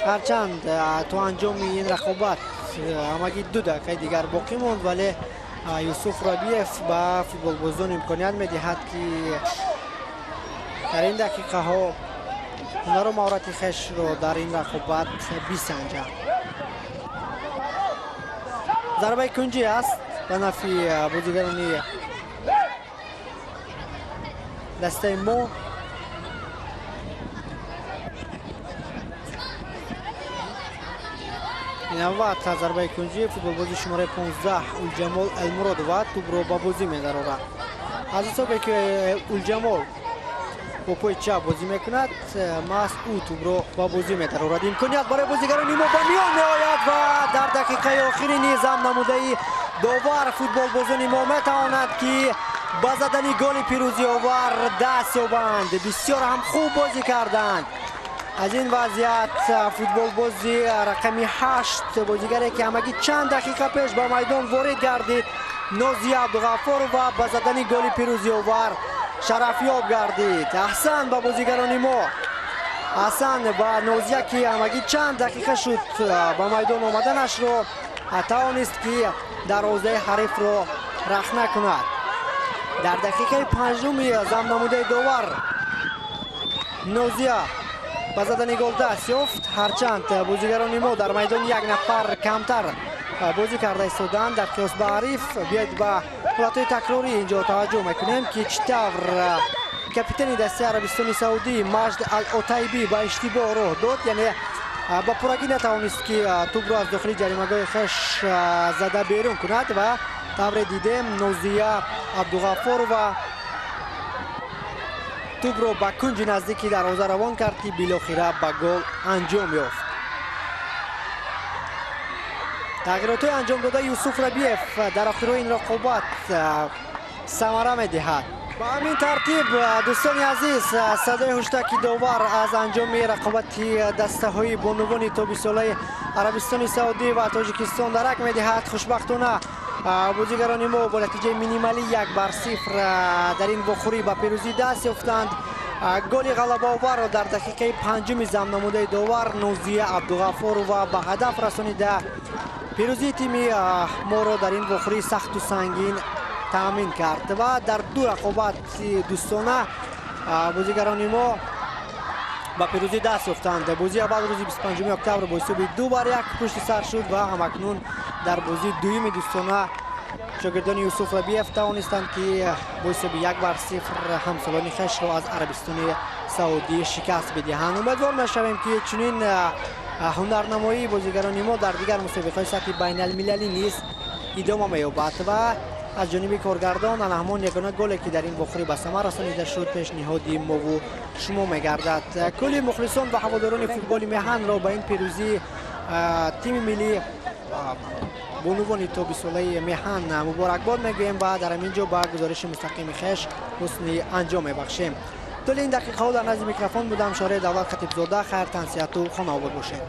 Ҳарчанд то анҷоми ин рақобат ҳамагӣ 2 дақиқаи дигар боқӣ монд, вале Юсуф Рабиев ба футболбозон имконият медиҳад, ки дар ин дақиқаҳо ҳунару маҳорати хешро дар ин рақобат бисанҷанд. Зарбаи кунҷӣ аст ба нафъи бозигарони дастаи мо. Инавбат зарбаи кунҷӣ футболбози шумораи 15 Улҷамол Элмуродова тӯбро ба бозӣ медарорад. Аз ҳисобе ки Улҷамол бо пои чап бозӣ мекунад, маҳз ӯ тӯбро ба бозӣ медарорад. Имконият барои бозигарони мо ба миён меояд ва дар дақиқаи охири низам намудаи довар футболбозони мо метавонад, ки ба задани голи пирӯзиовар даст ёбанд. Бисёр ҳам хуб бозӣ карданд. Аз ин вазъият футболбози рақами 8, бозигаре ки ҳамагӣ чанд дақиқа пеш ба майдон ворид гардид, Нозия Абдуғаффорова ба задани голи пирӯзиовар шарафёб гардид. Аҳсан ба бозигарони мо, аҳсан ба Нозия, ки ҳамагӣ чанд дақиқа шуд ба майдон омаданашро, тавонист, ки дарвозаи ҳарифро рахна кунад. Дар дақиқаи панҷуми замнамудаи довар Нозия ба задани гол даст ёфт. Ҳарчанд бозигарони мо дар майдони як нафар камтар бозӣ карда истоданд дар қиёс ба ҳариф. Биёед, ба ҳолатҳои такрорӣ инҷо таваҷҷӯҳ мекунем, ки чӣ тавр капитани дастаи Арабистони Саудӣ Маҷд Ал Отайбӣ ба иштибоҳ роҳ дод, яъне ба пуррагӣ натавонист, ки тӯбро аз дохили ҷаримагоҳи хеш зада берун кунад. Ва тавре дидем, Нозия Абдуғаффорова тӯбро ба кунҷи наздики дарвоза равон кард, ки билохира ба гол анҷом ёфт. Тағйиротҳои анҷом додаи Юсуф Рабиев дар охирҳои ин рақобат самара медиҳад. Ба ҳамин тартиб, дӯстони азиз, садои ҳуштаки довар аз анҷоми рақобати дастаҳои бонувони то бистсолаи Арабистони Саудӣ ва Тоҷикистон дарак медиҳад. Хушбахтона, бозигарони мо бо натиҷаи минималӣ 1-0 дар ин вохӯрӣ ба пирӯзӣ даст ёфтанд. Голи ғалабаоварро дар дақиқаи панҷуми замнамудаи довар Нозия Абдуғаффорова ба ҳадаф расонида, пирӯзии тими моро дар ин вохӯрии сахту сангин таъмин кард. Ва дар ду рақобати дӯстона бозигарони мо ба пирӯзӣ даст ёфтанд. Бозии аввал рӯзи 25 октябр бо ҳисоби 2-1 пушти сар шуд ва ҳамакнун дар бозии дуюми дӯстона шогирдони Юсуф Рабиев тавонистанд, ки бо ҳисоби 1-0 ҳамсолони хешро аз Арабистони Саудӣ шикаст бидиҳанд. Умедвор мешавем, ки чунин ҳунарнамоии бозигарони мо дар дигар мусобиқаҳои сатҳи байналмилалӣ низ идома меёбад. Ва аз ҷониби коргардон ана ҳамон ягона голе, ки дар ин вохӯрӣ ба самар расонида шуд, пешниҳоди мову шумо мегардад. Кулли мухлисон ва ҳаводорони футболи меҳанро ба ин пирӯзии тими миллӣ бонувони то бистсолаи меҳан муборакбод мегӯем ва дар ҳамин ҷо ба гузориши мустақими хеш ҳусни анҷом мебахшем. Тӯли ин дақиқаҳо дар назди микрофон будам Шореҳ Давлат Хатибзода. Хайр, тансиҳату хонаобод бошед.